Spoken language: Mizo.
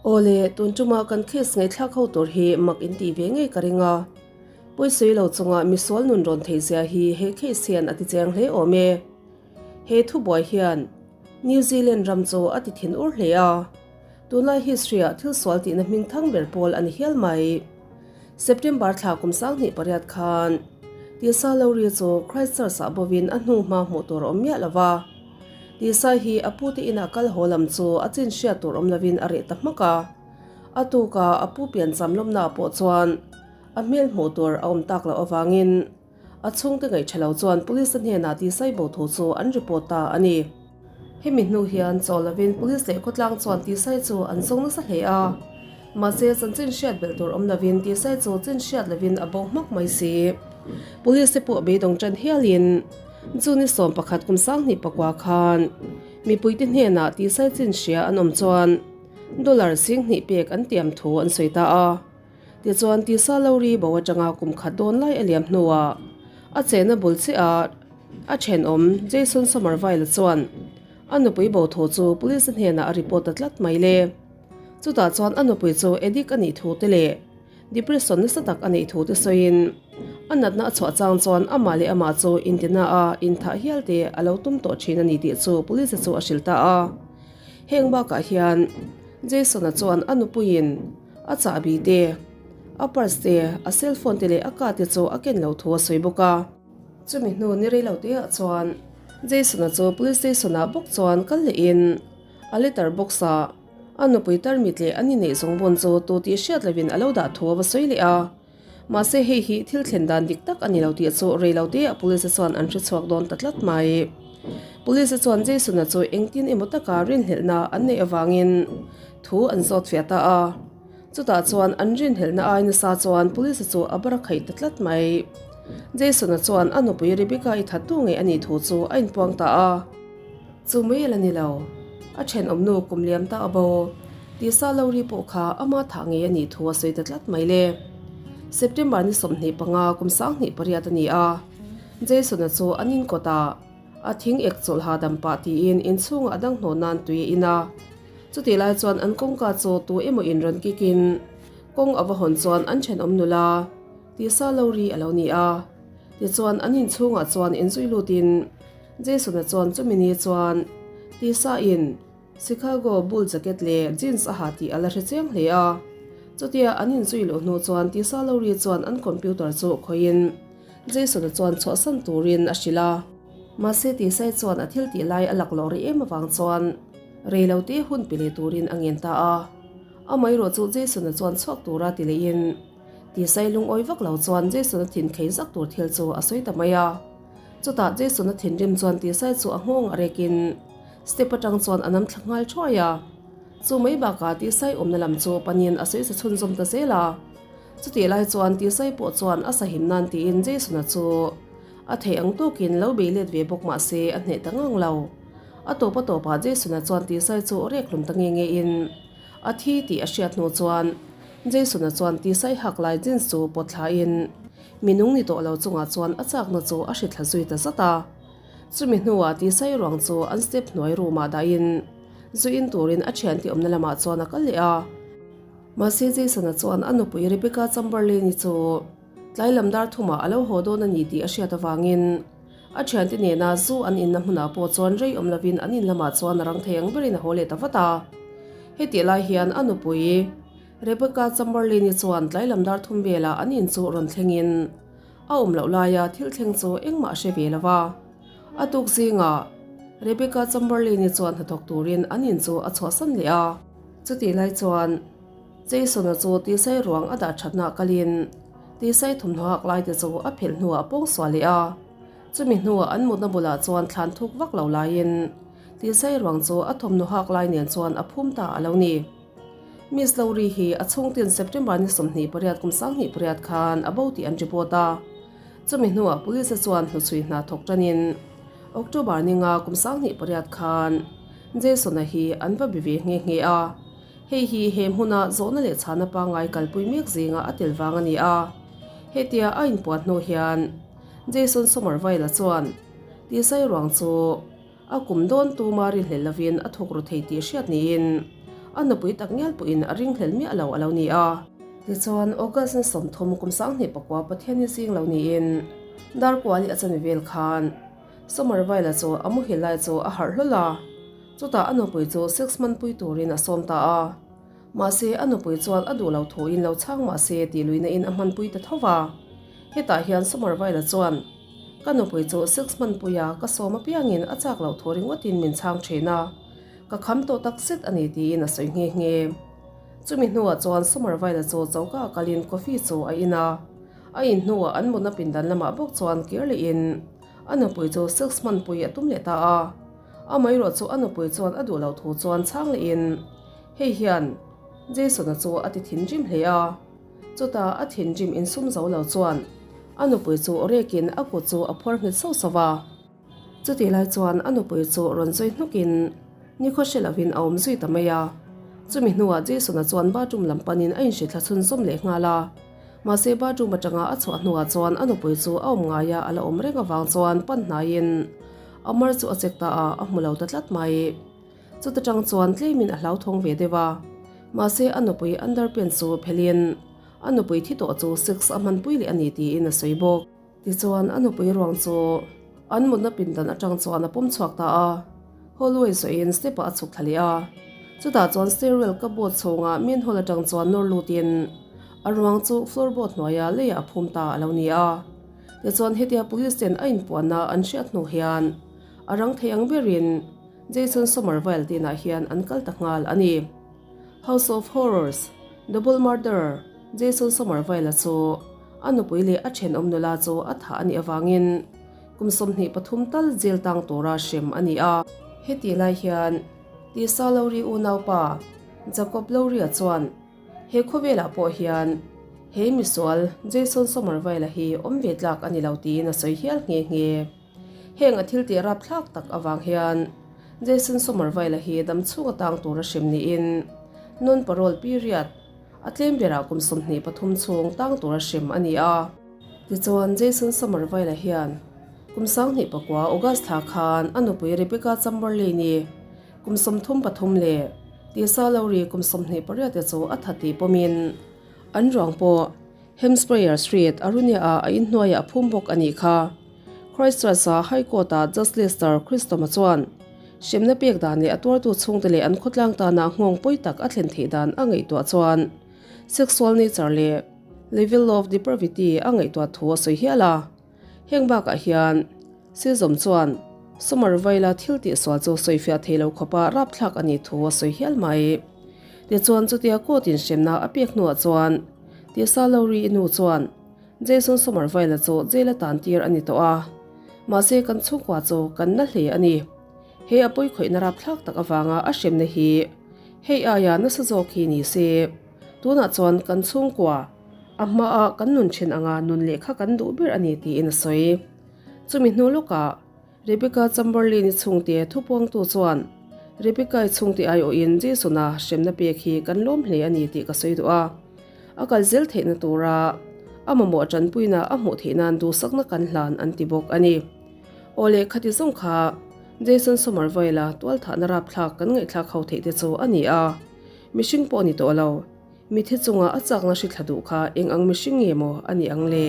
Awle, tun tuma kan case ngaihthlak ho tur hi mak in tih ve ngei ka ring a. Pawisawi lo chunga misual nun rawn theih zia hi he case hian a ti cheng hle awm e. He thubuai hian New Zealand ram chu a ti thin ur hle a. Tunlai history ah thil sual tihna hming thang ber pawl a ni hial mai. September thla kum 28 khan Tisa Lowry chu Christchurch ah bovin a hnu hma hmuh tur a awm miah lo va. Tisa hi a pute inah kal haw lam chu a chin hriat tur awm lovin a reh ta hmak a. A tuka a pu piancham lawmnaah pawh chuan a hmel hmuh tur a awm tak loh avangin A chhungte ngaihṭha lo chuan police-a hnenah Tisai bo thu chu an report ta a ni. Hemi hnu hian chaw lovin police leh khawtlang chuan Tisai chu an zawng nasa hle a. Mahse, chanchin hriat belh tur awm lovin Tisai chu chin hriat lovin a bo hmak mai si. Police te pawh beidawng ṭan hialin June 11 kum 2009 khan mipuite hnenah Tisai chin hria an awm chuan dollar 2000 pek an tiam thu an sawi ta a. Tichuan, tisa lo ri bo atanga kum khat dawn lai a liam hnuah a chehna bul chiah a thenawm Jason Somerville chuan a nupui bo thu chu police hnenah a report ta tlat mai le. Chutah chuan a nupui chu addict a nih thu te leh depression nasa tak a neih thu te sawiin a natna a chhuah chang chuan amah leh amah chu intina a inthah hial te a lo tum tawh thin a ni tih chu police chu a hrilh ta a. Heng bakah hian Jason-a chuan a nupuiin A chahbi te, a purse te, a cell phone te leh a car te chu a ken lo thu a sawi bawk a. Chumi hnu ni rei lo te ah chuan Jason-a chu police station ah bawk chuan kal leh in a letter box ah a nupui tarmit leh an inneih zawng bun chu tu tih hriat lo in a lo dah thu a va sawi leh a. Mahse hei hi thil thlen dan dik tak a ni lo tih chu rei lo te ah police chuan an hre chhuak dawn ta tlat mai. Police chuan Jason-a chu engtin emaw taka rinhlelhna an neih avangin thu an zawt fiah ta a. Chutah chuan an rinhlelhna ai nasa chuan police chu a bar khaih ta tlat mai. Jason-a chuan a nupui Rebecca-i thattu ngei a nih thu chu a inpuang ta a. Chu mai a la ni lo. A thenawmnu kum liam ta a bo. Tisa Lowry pawh kha ama thah ngei a nih thu a sawi ta tlat mai le. September ni 25 kum 28 a ni a. Jason-a chu an inkawt a, a thing ek chawlh hahdam pah tiin inchhungah a dang hnawh nan tui a in a. Chutih lai chuan an kawngka chu tu emaw in rawn kik in kawng a va hawn chuan an thenawm nula Tisa Lowry a lo ni a. Tichuan an inchhungah chuan inzui lutin Jason-a chuan chumi ni chuan Tisa in Chicago Bull jacket leh jeans a ha tih a la hre chiang hle a. Chutia an inzui luh hnu chuan Tisa Lowry chuan an computer chu khawihin Jason-a chuan chhuahsan turin a hrilh a. Mahse Tisai chuan a thil tih lai a laklawh rih em avang chuan rei lo te hun pe leh turin a ngen ta a. Amaherawh chu Jason-a chuan chhuak tura ti lehin Tisai lungawi vak lo chuan Jason-a thin khei zak tur thil chu a sawi ta mai a. Chutah Jason-a thinrim chuan Tisai chu a nghawng a rekin step atang chuan a nam thla nghal thuai a. Chu mai bakah Tisai awmna lam chu panin a sawi sa chhunzawm ta zel a. Chutih lai chuan Tisai pawh chuan a sahim nan tiin Jason-a chu a theih ang tawkin lo bei let ve bawk mah se a hneh ta ngang lo. A tawp a tawpah Jason-a chuan Tisai chu rek hlum ta nge nge in a thi tih a hriat hnu chuan Jason-a chuan Tisai hak lai jeans chu pawt thla in mi nung ni tawh lo chungah chuan a chakna chu a hri thla zui ta zat a. Chumi hnuah Tisai ruang chu an step hnuai room ah dahin zu in turin a thiante awmna lamah chuan a kal leh a. Mahse Jason-a chuan a nupui Rebecca Chamberlain-i chu tlai lam dar thumah a lo haw dawn a ni tih a hriat avangin a thiante nena zu an inna hmunah pawh chuan rei awm lovin an in lamah chuan a rang thei ang berin a haw leh ta vat a. Hetih lai hian a nupui Rebecca Chamberlain-i chuan tlai lam dar thum velah an in chu rawn thlengin a awm loh laia thil thleng chu engmah a hre ve lo va. A tuk zingah Rebecca Chamberlain-i chuan hnathawk turin an in chu a chhuahsan leh a. Chutih lai chuan Jason-a chu tisai ruang a dah thatna kalin tisai thawmhnaw hak lai te chu a phelh hnuah a pawng sual leh a. Chumi hnuah an mutna bulah chuan thlan thuk vak lo laiin tisai ruang chu a thawmhnaw hak lai nen chuan a phum ta a lo ni. Miss Lowry hi a chhungtin September ni 28 kum 28 khan a bo tih an report a. Chumi hnuah police chuan hnuchhui hna thawk tanin October ni nga kum 28 khan Jason-a hi an va be ve nghe nghe a, hei hi he hmuna zawhna leh chhana pangngai kalpui mek zinga a tel vang a ni a. Hetia a inpuan hnu hian Jason Somerville-a chuan Tisai ruang chu a kum dawn tuma rinhlelh lovin a thawk ru thei tih hriat niin. A nupui tak ngial pawhin a ringhlel miah lo a lo ni a. Tichuan, August ni 30 kum 2009 Pathianni zing lo niin Darkuali a chani vel khan Somerville-a chu a muhil lai chu a harh hlawl a, chutah a nupui chu sex hmanpui turin a sawm ta a. Mahse, a nupui chuan a duh lo thuin lo chhang mah se tih luihna in a hmanpui ta tho va. Hetah hian Somerville-a chuan, Ka nupui chu sex hmanpuia ka sawm apiangin a chak loh thu ringawtin min chhang thin a. Ka kham tawh tak zet a ni tiin a sawi nghe nghe. Chumi hnuah chuan Somerville-a chu choka a kalin coffee chu a in a. A in hnuah an mutna pindan lamah bawk chuan kir lehin a nupui chu sex hmanpui a tum leh ta a. Amaherawh chu a nupui chuan a duh loh thu chuan chhang lehin hei hian Jason-a chu a ti thinrim hle a. Chutah a thinrim insum zo lo chuan a nupui chu rekin a kut chu a phuar nghet sauh sauh a. Chutih lai chuan a nupui chu rawn zui hnukin nikhaw hre lovin a awm zui ta mai a. Chumi hnuah Jason-a chuan bathroom lam panin a inhri thla chhunzawm leh nghal a. Mahse bathroom atanga a chhuah hnuah chuan a nupui chu a awm ngaia a la awm reng avang chuan pan hnaiin a mar chu a check ta a, a hmu lo ta tlat mai. Chuta tang chuan tlemin a hlauthawng ve deuh a. Mahse a nupui underpants chu phelhin a nupui thi tawh chu sex a hmanpui leh a ni tiin a sawi bawk. Tichuan, a nupui ruang chu an mutna pindan atang chuan a pawm chhuak ta a, hallway zawhin step-ah a chhuk thla leh a. Chutah chuan stairwell cupboard chhungah main hall atang chuan nawr lutin a ruang chu floorboard hnuaia leiah a phum ta a lo ni a. Tichuan, hetia police ten a inpuanna an hriat hnu hian a rang thei ang berin Jason Somerville tinah hian an kal ta nghal a ni. House of Horrors, Double Murderer Jason Somerville-a chu A nupui leh a thenawm nula chu a thah a nih avangin kum 23 tal jail tang tura hrem a ni a. Hetih lai hian Tisa Lowry unaupa Jacob Lowry-a chuan he khawvelah pawh hian he misual Jason Somerville-a hi awm ve tlak a ni lo tiin a sawi hial nghe nghe. Heng a thil tih rapthlak tak avang hian Jason Somerville-a hi damchhung atang tura hrem niin non-parole period A tlem berah kum 23 chhung tang tura hrem a ni a. Tichuan, Jason Somerville-a hian kum 2009 August thla khan a nupui Rebecca Chamberlain-i kum 33 leh Tisa Lowry kum 28 te chu a tha tih pawmin an ruang pawh Hampshire Street, Arunia-ah a inhnuaiah a phum bawk a nih kha. Christchurch-a High Court-ah Judge Lester Cristom-a chuan hremna pek dan leh a tuartu chhungte leh an khawtlang tana nghawng pawi tak a thlen theih dan a ngaihtuah chuan sexual nature leh level of depravity a ngaihtuah thu a sawi hial a. Heng bakah hian Sisholm chuan Somerville-a thil tihsual chu sawifiah thei lo khawpa rapthlak a nih thu a sawi hial mai. Tichuan chutia court in hremna a pek hnuah chuan Tisa Lowry-i nu chuan Jason Somerville-a chu jail a tan tir a ni tawh a, mahse kan chhungkua chu kan na hle a ni. He a pawikhawihna rapthlak tak avanga a hremna hi hei aia nasa zawk hi ni se, tunah chuan kan chhungkua a hmaah kan nun thin anga nun lehkha kan duh ber a ni tiin a sawi. Chumi hnu lawkah Rebecca Chamberlain-i chhungte thupuangtu chuan Rebecca-i chhungte aiawhin Jason-a hremna pek hi kan lawm hle a ni tih ka sawi duh a. A kal zel theihna tura a mamawh tanpuina a hmuh theih nan duhsakna kan hlan an ti bawk a ni. Aw leh khati zawng kha Jason Somerville-a tualthahna rapthlak kan ngaihthlak ho theih te chu a ni a. Mihring pawh ni tawh lo, mithi chunga a chakna hri thla duh kha eng ang mihring nge maw a nih ang le?